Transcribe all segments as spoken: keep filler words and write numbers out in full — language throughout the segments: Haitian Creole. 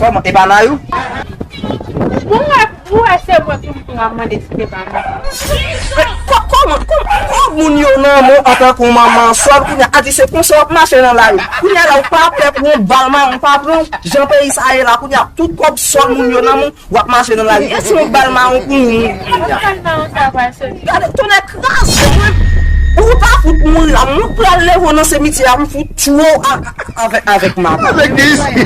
Kòman? E pa Nayou? Ou wè, ou wè se mwen pou m pou m ap mande si se pa mwen. Kò-, kòman, kòman, kòman moun yo nan men w antanke yon manman sòl, kounye a di se konsa w ap mache nan lari. Kounye a la, ou pa pè pou yon bal mawon pa pran w. Jan peyi sa ye la, kounye a tout kòb sòl moun yo nan men w, w ap mache nan lari. E si yon bal mawon pou moun kounye a? Bal mawon sa pral soti. Gade, tonnè kraze mwen. Ou pa fout mouri la. Mwen pral leve w nan simityè a, m fout tchwe w a-, a-, avèk, avèk mato. Avèk dezi.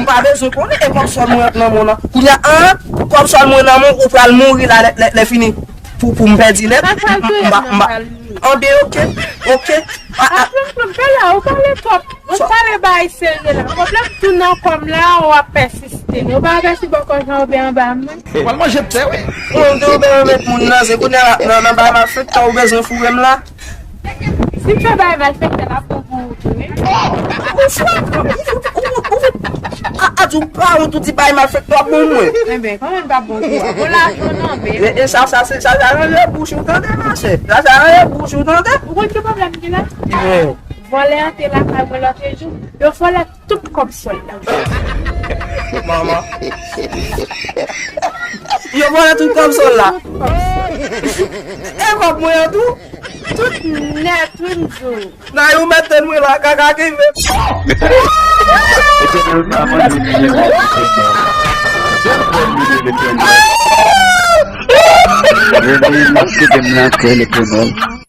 M pa bezwen konnen e kòb sòl mwen nan men w nan. Kounye a, an, kòb sòl mwen nan men w, ou pral mouri la lè, lè, lè fini. Pou, pou m pèdi nèt. Sa pral touye m, m pral mouri. Anben, oke, oke. A, a. Apre m pale, ou pale twòp. Ou pale bay serye la. Pwoblèm tou nan kò m la, w ap pèsiste. Ou pa pèsiste bò kò jan ou byen anba mwen. Ou pral manje tè, wi. Ou di ou bezwen met moun nan, se kounye a, nan, nan bay malfektè ou bezwen foure m la. Si m fè bay malfektè la pou, pou ou tou, wi. Ou fè, ou, ou, ou, ou, a, a, di ou pa ou tou di bay malfektè ap bon mwen. Enben, kòman m pa bon pou ou? Bon, lajan nan men. E, e sa, sa, se, sa, sa ranje bouch ou tande, machè. Sa, sa ranje bouch ou tande. Ou konn ki pwoblèm ki la? Bon. Vòlè an te lakay mwen lòtrejou. Yo vòlè tout kòb sòl la. Manman. Yo vòlè tout kòb sòl la. E kòb mwen an tou? Tout nèt, wi, m di w. Nan yon mèt tèt mwen la, kaka ki fè.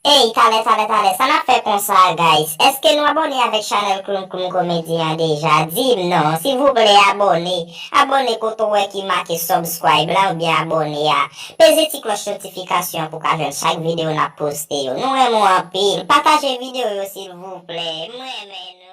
Ey, talè, talè, talè, sa n ap fè konsa, guys? Èske nou abòne avèk chanèl Kloum Kloum Komedi an deja? Di m non, silvouplè, abòne. Abòne kote w wè ki make subscribe la oubyen abòne a. Peze ti klòch notifikasyon pou w ka jwenn chak videyo n ap poste yo. Nou renmen w anpil. Pataje videyo yo, silvouplè. M renmen nou.